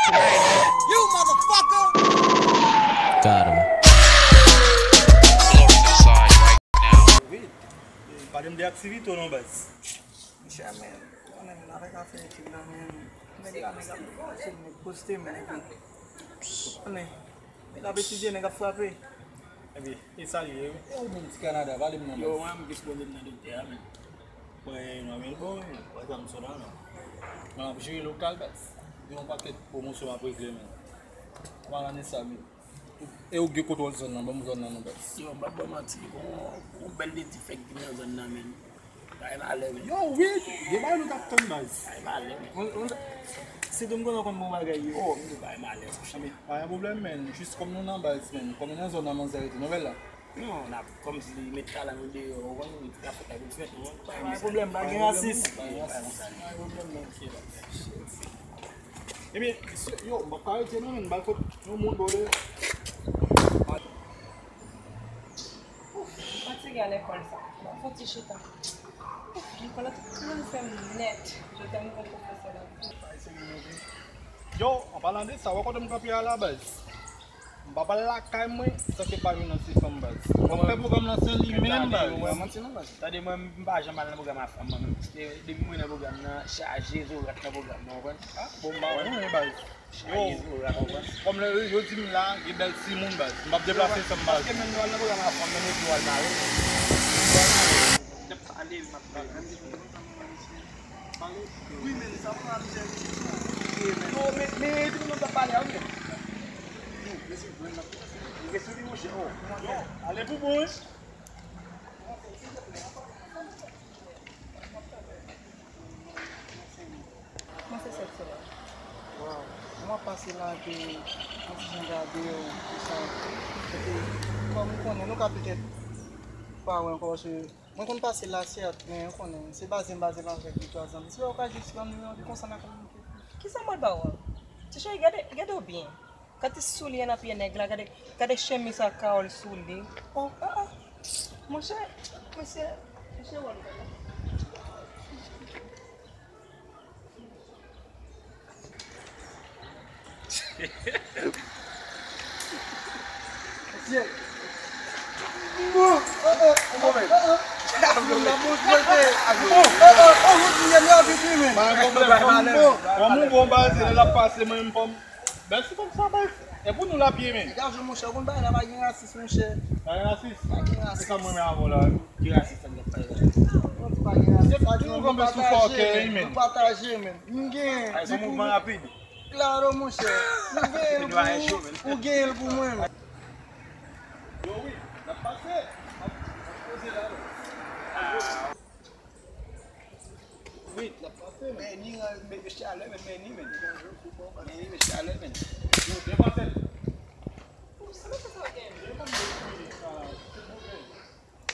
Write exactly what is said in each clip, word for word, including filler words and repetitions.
You motherfucker! Got him. Wi, pale m de aktivite w non, baz. Monchè, men, konnen, men, avèk afè etid la, men, nèg la, nèg ap poste, nèg poste, men, epi, konnen, nèg ap etidye, nèg ap frape. Epi, e sa l ye, wi. E ou menm, ti Kanada, pale m non, baz. Yo, mwen, m gen pwoblèm nan doktè a, men. Mwen, mwen, men, bon, wi, mwen, zam sou la, non. Mwen ap jere lokal, baz. Gen yon pakèt pwomosyon m ap regle, men. Mwen, ane sa, men. E ou gen kontwòl zòn nan, ban m zòn nan non, baz. Yo, m p ap ba w manti, gon, gon bèl ledi fèk vin nan zòn nan, men. Bay malè, men. Yo, wi, gen bagay nou t ap tann, baz. Bay malè, men. On, on, si tou m konnen w konn bon bagay, yo. Oh, m di bay malè, monchè. Anben, pa gen pwoblèm, men. Jis kòm nou nan baz, men. Kòm nou nan zòn nan, manzè rete, nou wè la. Non, n ap kòmsi li met talan nou deyò, ou konn, li ka fèt la pou l fèt, ou konn. Pa gen pwoblèm, pa gen rasis. Pa gen rasis. Pa gen pwoblèm, non, mesye. Ebyen, mesye, yo, m p ap ka rete non, men, m ba l kot yon moun, bòdè. Ouf, m fatige a lekòl sa. M ap fon ti chita. Ouf, lekòl la t ap pran fè m nèt. Je t'aime, mon professeur. Yo, an palan de sa, wè kote m kanpe a la, baz. M pa pral lakay mwen san ke pa jwenn nan ti fanm, baz. Mwen fè pwogram nan se li menm, baz. Tande, mwen, m pa janm al nan pwogram a fanm, mwen menm. Depi mwen nan pwogram nan, chaje zorat nan pwogram nan, ou konprann? Ah, bon, m pa wè non, baz. Yo, kòm lè yo di m la, gen bèl timoun, baz. M p ap deplase san m, baz. Paske menm nou al nan pwogram a fanm, menm yo di w al mare. N ap pale, m ap pale. Wi, men sa pran misye. Yo, men, men, epi nou t ap pale a, wi. Yo, mesye, mwen, m ap rete sou li, monchè. Oh, yo, ale pou bon, wi. Kòman se sèt sou la? Waw, mwen ap pase la epi yon ti jan gade yo, tout sa. Epi, kòm ou konnen, nou ka petèt pa wè ankò, paske mwen konn pase la, sèt, men ou konnen, se baze m baze l avèk de twa zanmi. Si w ka jis ban m nimewo w, epi konsa n a kominike. Kisa m pral ba w an? Ti cheri, gade, gade w byen. Gade soulye nan pye nèg la, gade, gade chemiz a Carole sou li. Oh, ah, ah. Monchè, mesye, mesye wòl gade. Mesye. Oh, oh, oh, oh, oh, oh. Oh, oh, oh, oh, oh, oh. Kòm ou bon, baz, lè l ap pase, mwen menm fò m Bèl ti fanm sa, bèl. E pou nou l ap ye, men. Gazo, monchè, ou konn bagay la pa gen rasis, monchè. Pa gen rasis? Pa gen rasis. Se sa m renmen avè w la. Ki rasis sa n ap pale la? Ou di pa gen rasis. Se pa di nou konbe sou fòkè, men. Nou pataje, men. M gen. Ay, se yon mouvman rapid. Klaro, monchè. M gen l pou ou, ou gen l pou mwen, men. Yo, wi, n ap pase. N ap poze la, non. Wi, n ap pase, men. Men ni, men, men chalè, men, men ni, men. Men ni, men chalè, men. Yo, depanse. Sa mesye sa gen?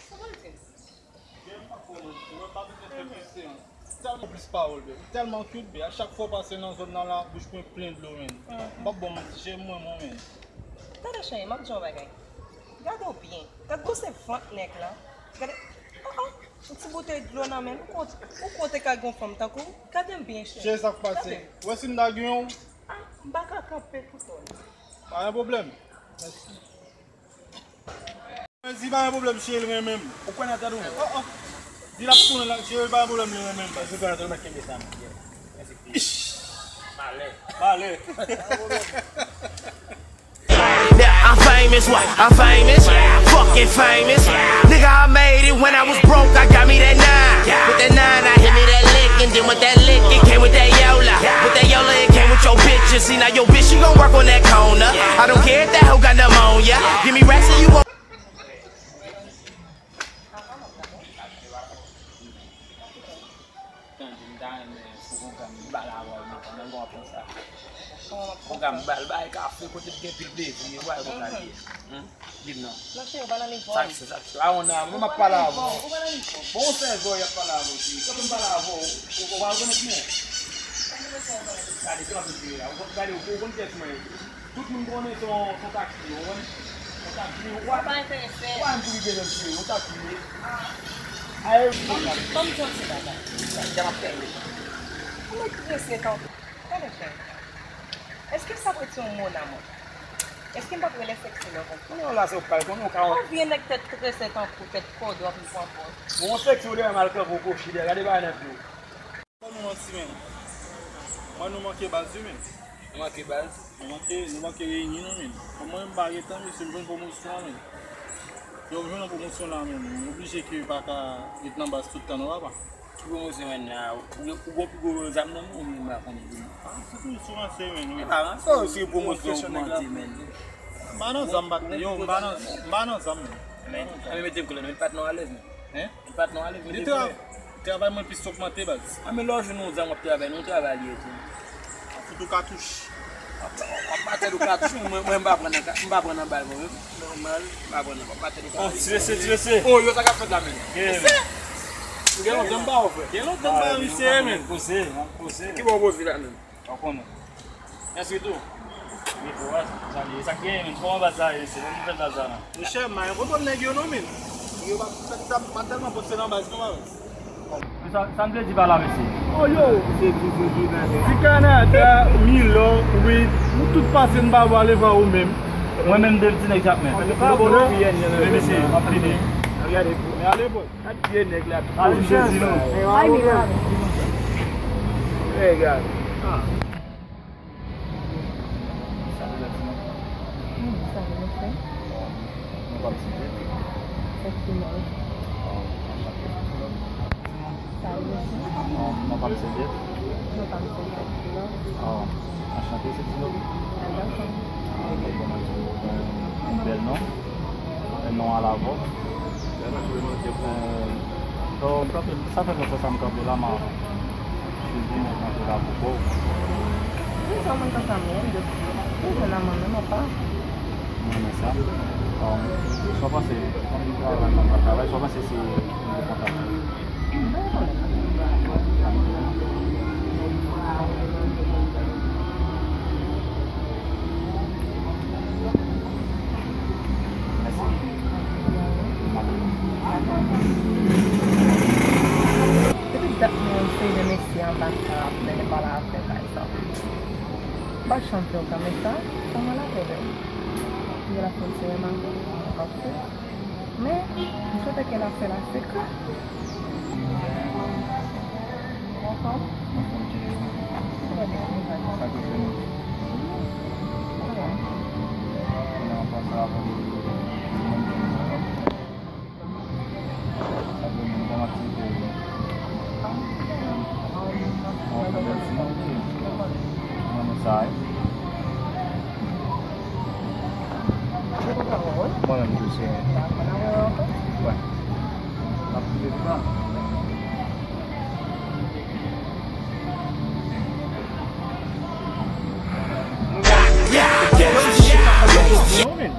Sa pral di? Tèlman plis pawòl, bè. Ou tèlman cute, bè. A chak fwa w pase nan zòn nan la, bouch mwen plen dlo, men. M p ap ba w manti, cheri, m renmen w, men. Tande, cheri, m ap di w yon bagay. Gade w byen. Gade gwosè vant nèg la. Gade. Oh, oh. Yon ti boutèy dlo nan men l. Ou kwè, ou kwè w te ka gen yon fanm tankou w? Gade m byen, cheri. Cheri, sa k pase? Gade m. Ou wè si m ta gen yon? Ah, m pa ka kanpe pou tòl. Pa gen pwoblèm. Mèsi. Mèsi, pa gen pwoblèm, cheri, l renmen m. Ou kwè nan tèt ou? Oh, oh. Di l ap tounen la, cheri, pa gen pwoblèm, li renmen m. Mèsi, ou kwè nan tèt ou, mèt kenbe sa, m. Ish. Malè. Malè. Now I'm famous, what? I'm famous, fucking famous. Nigga, I made it when I was broke, I got me that nine. With that nine, I hit me that lick, and then with that lick, it came with that Yola. With that Yola, it came with your bitch, and see now your bitch, she gon' work on that corner. I don't care if that hoe got pneumonia. Give me racks and you won't. Tande, m ta renmen pou pwogram m ba l avè w, men pandan m ap fè sa. Pwogram m ba l bay kafe kote m gen pil plezi, w a wè kòman l ye. Di m non. Non, cheri, ou pa nan nivo m. Sa k se, sa k se? A, on a, mwen m ap pale avè w. Ou pa nan nivo m. Bon, sèzè w y ap pale avè w, cheri. Kanpe m pale avè w, ou, ou pa rekonèt mwen? Gade, kanpe, cheri, la. Ou konn, gade, ou, ou konn pyès mwen ye. Tout moun konnen se yon, se yon taksi, ou konprann? Yon taksi, ou pa enterese. Ou pa enterese, yon taksi, wi. Aye, ban m, ban m di yon ti bagay. Sa, jan m ap fè, wi. Ou mèt prese kanpe. Tande, cheri. Èske sa p ret yon mon amour? Èske m p ap rele sexy love ankò? Non, la se w pral konnen, w ka wè. Yon vye nèg tèt trese tankou tèt kòdon ap vin pran pòz. Bon, sexy ou devan mal kanpe w kochi dèyè, gade bagay nan pye w. Fò nou manti, men. Mwen, nou manke baz, wi, men. Nou manke baz? Nou manke, nou manke reyini nou, men. Mwen, m pa gen tan, mesye, m jwenn pwomosyon, men. Yo, m jwenn yon pwomosyon la, men. M oblije ke pa ka ret nan baz tout tan, non, papa. Ki pwomosyon, men? Ou, ou gon pi gwo zam nan men w, men m pa konnen, di m. Ah, se tou sou ranse, men, wi. E pa ranse, se pwomosyon ou mande, men. M pa nan zam, m pa, yo, m pa nan, m pa nan zam, men. Men, men mete m koulè, men pa t non alèz, men. Hein? Li pa t non alèz, men li te konnen. Travay mwen plis ogmante, baz. A, men lè w jwenn yon zam w ap travay, non, travay li ye tou. Fout ou katouch. W ap, w ap batèl ou katouch, mwen, mwen, m pa pran nan ka-, m pa pran nan bal, mwen menm. Nòmal. M pa pran nan, m ap batèl ou katouch. Oh, ti mesye, ti mesye. Oh, yo, sa k ap fèt la, men. Yeah, men. M gen lontan m pa wè w, frè. Gen lontan m pa wè misye, men. Poze, man, poze. Ki bò w poze la, men? Ou konnen. Mèsi tou. Wi, pou wè, sa li ye. Sa k genyen, men? Kòman baz la ye, mesye? Ban m nouvèl baz la, non? Monchè, m pa gen pwoblèm nèg yo, non, men. Yo pa, pa, pa, pa tèlman poste nan baz, non, pa vre? Sa, sa m vle di pa la, mesye. Oh, yo! Se di, se di, men. Ti Kanada, Milò, wi, nou tout pase, n pa vle ale vwa ou menm. Mwen menm, de ti nèg Jakmèl. Sa bon, non? Men, mesye, m ap fini. Men ale, bò. Gad vye nèg la. Ay, misye di nou. Ay, mi la. Regarde. Ah. Sa vle di non. Hmm, sa vle di non. Non pa m site. Sexy love. Anchante, sexy love. Sa vle di non. Non pa m site. Non pa m site. Anchante, sexy love. Mwen gen yon bèl non. Non a la vòt. Donk, sa fè lontan sa m kanpe la, m ap swiv li, mwen kanpe la pou kò. Wi, sa mwen kanpe la, mwen menm, depi mwen jwenn nan mwen menm, apa. Mwen renmen sa. Sa w panse, kòm travay, kòm travay, sa w panse si mwen te kontak ou? Depi dat mwen se de mesye anba sa ap mennen pale avè pa egzanp. M pa t janm fè okenn mesaj, sa mwen la fè bèl. Yo la fè m se remak, ok. Men, m swete ke l ap fè l a sekrè. Anfòm? Anfòm, Jeremy. Trè byen, mwen pa sa k ap fè nou. Trè byen. Kounye a, anfòm sa avan de sa vle moun kòman aktivite yo. Bon, fè bèl ti moun, ok. Mwen, mwen sa, wi. Mwen menm tou se. Wè. N ap kite sa. Non, men.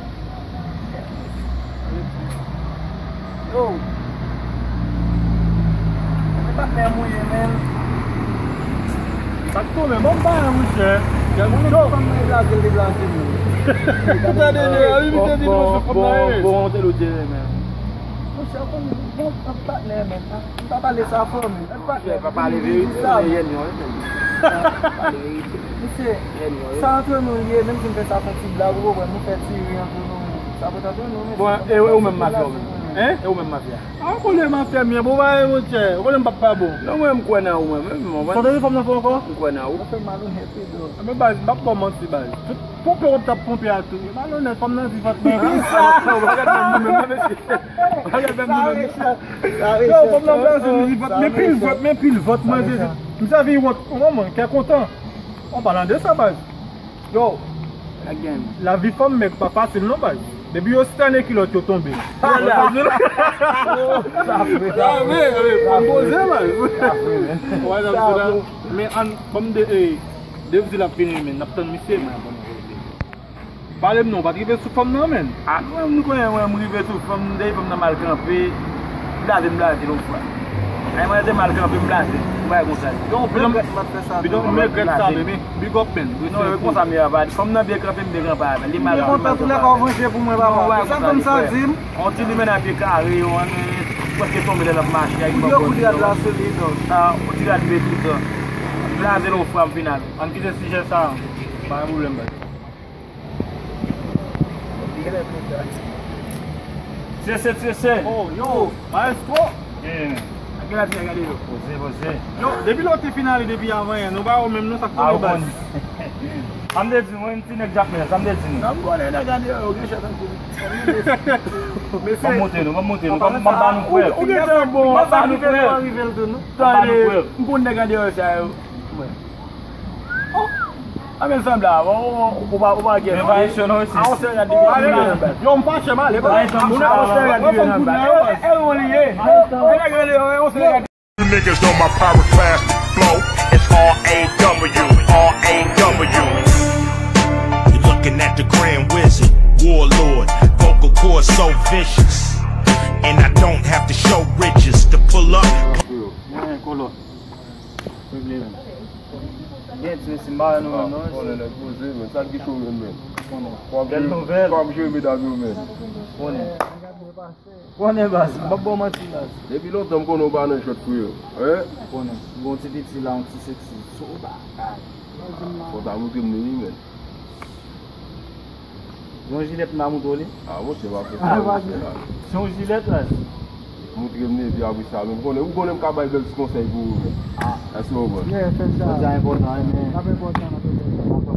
Yo. Mwen pa fè mouye, men. Sa k tonbe, bon, m pa wè, monchè. Kèl moun yo. Fanm nan deplase, l deplase, men. Ou tande, Jeremy, misye di nou se fanm nan, bon, bon, te lo Jeremy, men. Monchè, ou konn, bon, bon, patnè, men. M pa pale sa fò, men. Monchè, pa pale verite, men, yèn yon, wi, men. Pale verite. Misye, sa antre nou l ye, menm si n fè sa fè ti blag, ou konprann, nou fè ti ri antre nou, men sa pa t antre nou, men. Bon, e ou menm mafya ou menm? Hein? E ou menm mafya? A, ou konnen mafya m ye, bon, ba, monchè, ou konnen m p ap pa bon. Non, mwen, m kwè nan ou, mwen, men, mwen. Sa w tande fanm nan fè ankò? M kwè nan ou. Sa fè malonèt, wi, bro. Men baz, m p ap ba w manti, baz. Tout ponpe w t ap ponpe a tou. Malonèt, fanm nan di vant mwen. Sa, ou pa gad menm nou menm, non, mesye. Ou pa gad menm nou menm, mesye. Yo, fanm nan blaze m di vant, men pil vant, men pil vant, mwen, se, m sèvi wont, ou konprann, kè kontan. An palan de sa, baz. Yo, lavi fanm mèg pa fasil, non, baz. Depi yo sitane kilòt, yo tonbe. Sa vre. Sa vre, sa vre. Fanm poze, baz. Sa vre, men. Wè, sa vre. Men, an, ban m de, eh, Dave di l ap vini, men n ap tann misye, men. Pale m non, ou pa t rive sou fanm nan, menn. A, mwen, m konnen, mwen, m rive sou fanm, m dèyè fanm nan mal kanpe, m blaze, m blaze l yon fwa. Ay, mwen te mal kanpe, m blaze l, yon bagay konsa. Yon bidon, bidon, m regrèt sa, bebe. Big up, menn. Non, e konsa m ye, papa. Fanm nan byen kanpe, m byen kanpe avè l. Li mal kanpe, m mal kanpe avè l. Mwen kontan, tou lè fò w vanje pou mwen, papa. Sa fanm sa di m. On ti limèn a pye kare, yon, eh, prèske tonbe lè l ap mache, ak yon ti rad la sou li, non. Sa, on ti rad bebe, tout sa. M blaze l yon fwa, m vin avè l. Ann kite sijè sa a. Pa gen pwoblèm, baz. Trese, trese. Oh, yo, maestro. Yeah. Ak la ti gade yo. Poze, poze. Yo, depi lè w te fin ale depi avan yè, nou pa wè menm non, sa k tonbe baz. Sa m te di nou, ti nèg Jakmèl, sa m te di nou. Nan m konnen nèg gade yo, gen chèt anpil. M ap monte nou, m ap monte nou, m ap ba nou prèv. Ou gentan bon, m ap ba nou prèv. Tande, m konn nèg gade yo sa yo. A men sanble a, ou pa gen. Men pa echwe non isi. A on sèl gade. Yo, m fache m ale. Moun a on sèl gade. E ou li ye. E nèg yo on sèl gade. You niggas know my pyroclast flow. It's R A W, R A W. You're looking at the Grand Wizard, Warlord, vocal cords so vicious. And I don't have to show riches to pull up. Gen kolo. Gen ti mesye m pa wè nou menm non. Konnen nèg poze, men sa ki cho menm, men. Konnen. Bèl nouvèl. Kòm jwe medam yo, men. Konnen. Konnen baz, m p ap ba w manti baz. Depi lontan m konnen w pa nan jwèt frè. Hein? Konnen. M gon ti piti la, yon ti seksi. So bagay. Fò ta montre m li, men. Yon jilèt m a montre w li. Ah, monchè, pa fè sa, monchè. Se yon jilèt la. Montre m li, epi apre sa, men konnen, ou konnen m ka bay bèl ti konsèy pou ou, men. Ah. Èske w konprann? Yeah, fè sa. Sa enpòtan, wi, men. N ap enpòtan, n ap enpòtan.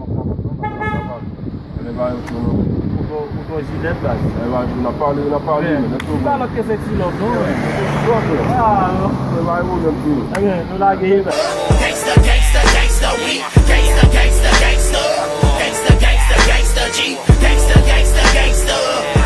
Men pa yon cho non. Ou tro, ou tro jilèt la. Men pa yon cho, n ap pale, n ap pale, men. Èske w konprann? Ki pa lòt ke se ti lòv, non, men. Ti lòv, men. Ah, non. Men pa yon pwoblèm, frè. Ebyen, nou lage, baz. Gangsta, gangsta, gangsta, wi. Gangsta, gangsta, gangsta. Gangsta, gangsta, gangsta, G. Gangsta, gangsta, gangsta.